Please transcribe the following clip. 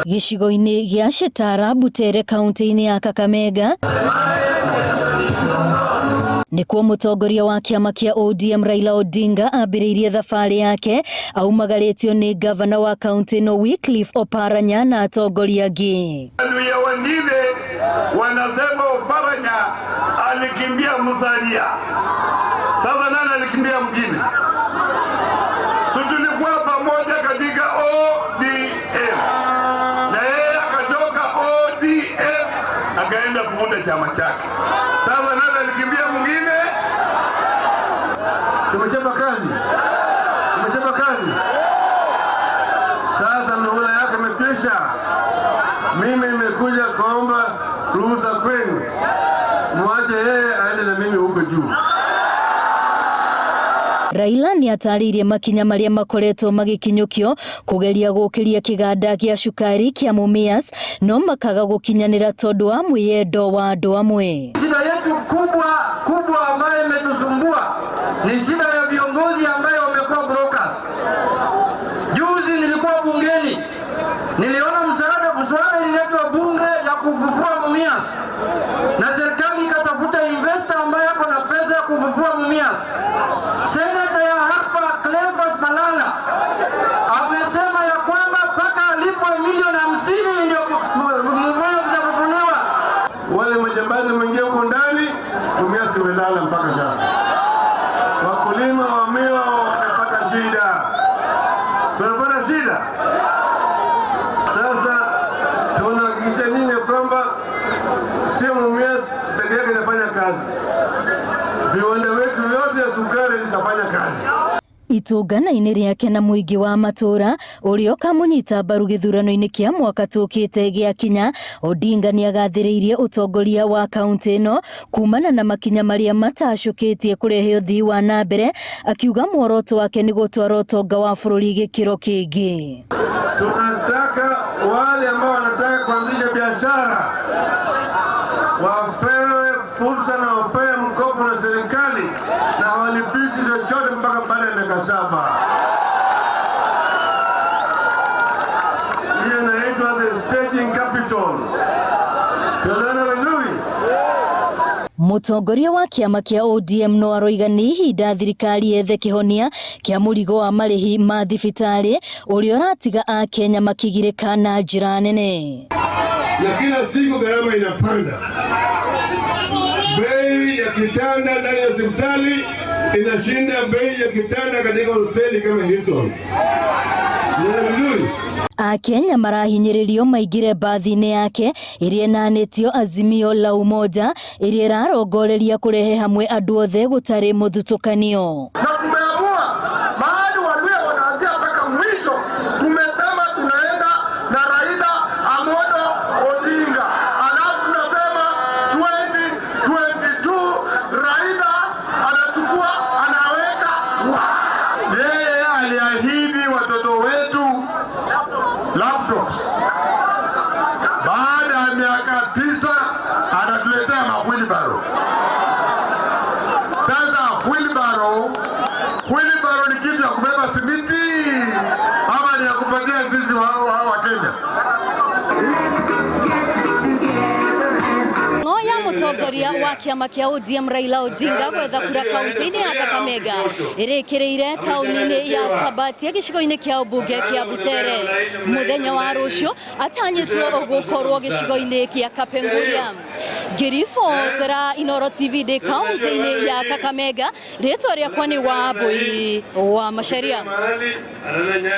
Gĩcigo-inĩ gĩa Shitara, Butere, kaunti-inĩ ya Kakamega, nĩkuo mũtongoria wa kĩama kĩa ODM Raila Odinga ambĩrĩirie thabarĩ yake aumagarĩtio nĩ gavana wa kaunti ĩno Wycliffe Oparanya na atongoria angĩ. Waluhya wengine wanasema Oparanya alikimbia Musalia. Sasa nani alikimbia mwingine? Tulikuwa pamoja katika ODM na yeye akatoka ODM akaenda kuunda chama chake. Sasa nani alikimbia mwingine? Tumechapa kazi, tumechapa kazi. Sasa mihula yake imekwisha. Mimi nimekuja kuomba ruhusa kwenu, mwache yeye aende na mimi huko juu. Raila nĩ atarĩirie makinya marĩa makoretwo magĩkinyũkio kũgeria gũkĩria kĩganda gĩa cukari kĩa Mumias no makaga gũkinyanĩra tondũ wa mwĩyendo wa andũ amwe. Shida yetu kubwa kubwa ambayo imetusumbua ni shida ya viongozi ambayo wamekuwa brokers. Juzi nilikuwa bungeni, niliona mswada ililetwa bunge ya kufufua Mumias, na serikali ikatafuta investor ambaye ako na pesa ya kufufua Mumias. Seneta ya hapa Cleophas Malala amesema ya kwamba mpaka alipwe milioni 50 ndio Mumias itafufuliwa. Wale majambazi mwingie huko ndani, Mumias imelala mpaka sasa. Wakulima wa miwa wamepata shida, tunapata shida sasa. Tunahakikisha nyinyi kwamba sio Mumias peke yake inafanya kazi, viwanda wetu vyote ya sukari zitafanya kazi. Itũngana-inĩ rĩake na mũingĩ wa matũra ũrĩa ũkamũnyita mbaru gĩthurano-inĩ kĩa mwaka tũkĩte gĩakinya, Odinga nĩagathĩrĩirie ũtongoria wa kaunti ĩno kumana na makinya marĩa matacũkĩtie kũrehe ũthii wa na mbere, akiuga muoroto wake nĩ gũtwara ũtonga wa bũrũri gĩkĩro kĩngĩ. Tunataka wale ambao wanataka kuanzisha biashara wapewe fursa na wapewe mkopo na serikali na hawalipishi chochote mpaka baada ya miaka 7. Hiyo inaitwa the staging capital. Tunaona vizuri? Mũtongoria wa kĩama kĩa ODM no aroiga nĩ ihinda thirikari yethe kĩhonia kĩa mũrigo wa marĩhi ma thibitarĩ ũrĩa ũratiga akenya makĩgirĩka na njĩra nene. Na kila siku gharama inapanda. Bei ya kitanda ndani ya hospitali inashinda bei ya kitanda katika hoteli kama Hilton. Unaona vizuri? Akenya marahinyĩrĩrio maingĩre mbathi-inĩ yake ĩrĩa ĩnanĩtio Azimio la Umoja ĩrĩa ĩrarongoreria kũrehe hamwe andũ othe gũtarĩ mũthutũkanio. Na tumeamua mahali Waluhya wanaanzia mpaka mwisho. Tumesema tunaenda na Raila Amolo Odinga, alafu tunasema 2022 Raila anachukua anaweka. Yeye aliahidi watoto wetu laptops. Baada ya miaka 9 anatuletea mawheelbarrow. Sasa wheelbarrow, wheelbarrow ni kitu ya kubeba simiti ama ni ya kupatia sisi wa Kenya? Ng'o ya mũtongoria wa kĩama kĩa ODM Raila Odinga gwetha kura kaunti-inĩ ya Kakamega ĩrĩkĩrĩire taũni-inĩ ya Sabatia gĩcigo-inĩ kĩa ũmbunge kĩa Butere. Mũthenya wa rũciũ atanyĩtwo gũkorwo gĩcigo-inĩ kĩa Kapenguria. Ngĩribotera Inooro TV ndĩ kaunti-inĩ ya Kakamega, rĩtwa rĩakwa nĩ Wambui wa Macharia. Mahali anaona.